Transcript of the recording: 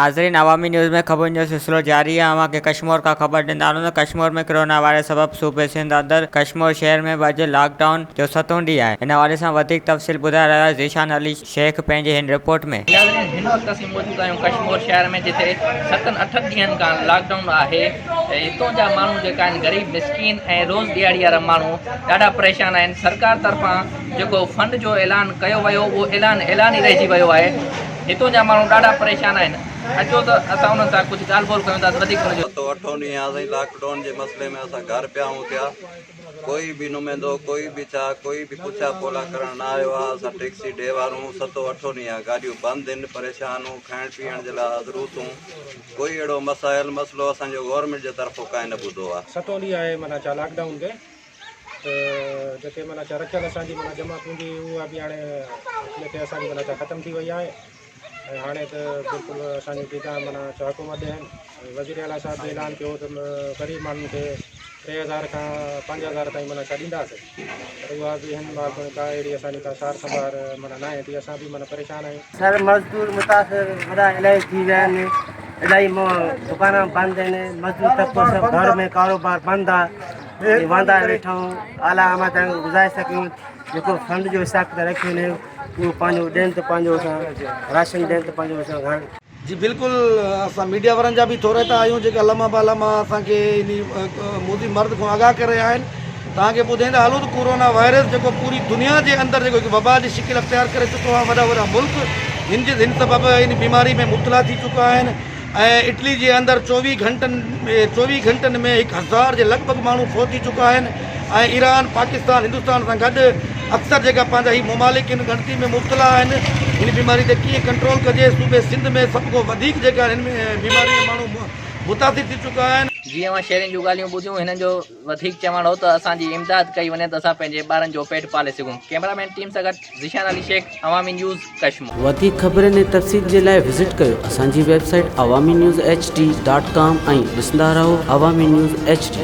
ناظرين عوامي نيوز ۾ خبرن جو سلسلو جاري آهي اوهان کي ڪشمور کان خبر ڏيندا هلون ته ڪشمور ۾ ڪرونا وائرس سبب صوبي سنڌ اندر ڪشمور شهر ۾ به اڄ لاڪ ڊائون جو ستون ڏينهن آهي ان حوالي سان وڌيڪ تفصيل ٻڌائي رهيو آهي ذيشان علي شيخ پنهنجي هن رپورٽ ۾. ناظرين هن وقت اسين موجود آهيون ڪشمور شهر ۾ جتي ستن اٺن ڏينهن کان لاڪ ڊائون آهي هتون جا ماڻهو جيڪا آهن غريب مسڪين ۽ روز ڏيهاڙي وارا ماڻهو ڏاڍا پريشان آهن سرڪار طرفان جيڪو فنڊ جو اعلان ڪيو ويو اهو اعلان اعلان ئي رهجي ويو آهي هتون جا ماڻهو ڏاڍا پريشان آهن اچو ته اسان انهن سان ڪجهه ڳالهه ٻولهه ڪيون ٿا ته وڌيڪ ان جو. ستون اٺون ڏينهن آ سائين لاڪ ڊائون جي مسئلي ۾ اسان گهر پيا آهون ٿيا ڪوئي به نمائندو ڪوئي به ڇا ڪوئي به پڇا پولا ڪرڻ نه آيو آ اسان ٽيڪسي ڊيوار هون ستون اٺون ڏينهن آ گاڏيون بند هن پريشان هون کائڻ پيئڻ جي لاء حضروت هون ڪوئي اهڙو مسائل مسئلو اسان جو گورنمينٽ جي طرفو ڪانهي نه ٻڌو آ. ستون ڏينهن آهي معنيٰ ڇا لاڪ ڊائون کي ته جيڪي معنيٰ ڇا رکيل اسان جي معنيٰ جمع پونجي اها به هاڻي ليکي اسان جي معنيٰ ڇا ختم ٿي وئي آهي ۽ هاڻي ته بلڪل اسان جي جيڪا معنيٰ ڇا حڪومت ڏين ۽ وزير اعليٰ صاحب به اعلان ڪيو ته غريب ماڻهن کي 3000 کان 5000 تائين معنيٰ ڇا ڏينداسين پر اها به هن مهل توڻي ڪا اهڙي اسان جي ڪا سار سنڀار معنيٰ ناهي ٿي اسان به معنيٰ پريشان آهيون. سر مزدور متاثر وڏا الاهي ٿي ويا آهن الاهي دڪان بند آهن مزدور طبقو سڀ گهر ۾ ڪاروبار بند آهي ۽ واندا ويٺا آهيون اعليٰ آمد گذارش ٿا ڪيون جيڪو فنڊ جو حساب ڪتاب رکيو وڃي اهو پنهنجو ڏين ته پنهنجو اسان راشن ڏين ته پنهنجو اسان گهر جي بلڪل اسان ميڊيا وارن جا به ٿورائتا آهيون جيڪا لمحه به لمحه اسان کي انهي موذي مرض کان آگاهه ڪري رهيا آهن توهان کي ٻڌائيندا هلون ته ڪورونا وائرس جيڪو پوري دنيا جي اندر جيڪو هڪ وبا جي شڪل اختيار ڪري چڪو آهي وڏا وڏا ملڪ هن جي هن سبب ان بيماري ۾ مبتلا ٿي چڪا آهن ۽ اٽلي جي اندر 24 گهنٽن 24 گهنٽن ۾ 1000 جي لڳ ڀڳ ماڻهو فوت ٿي چڪا آهن ۽ ايران پاڪستان هندستان سان گڏ اڪثر جيڪا پنهنجا هي ممالڪ ان ڳڻتي ۾ مبتلا آهن هن بيماري تي ڪيئن ڪنٽرول ڪجي صوبي سنڌ ۾ سڀ کان وڌيڪ جيڪا هن بيماري ۾ ماڻهو متاثر ٿي چڪا آهن. جيئن اوهان شهرين جون ڳالهيون ٻڌيون هنن جو وڌيڪ چوڻ هو ته اسان جي امداد ڪئي وڃي ته اسان پنهنجي ٻارن جو پيٽ پالي سگهون ڪئميرا مين ٽيم سان گڏ ذيشان علي شيخ عوامي نيوز ڪشمور. وڌيڪ خبرن ۽ تفصيل جي لاء وزٽ ڪيو اسان جي website Awami news H D dot com ۽ ڏسندا رهو عوامي نيوز ايڇ ڊي.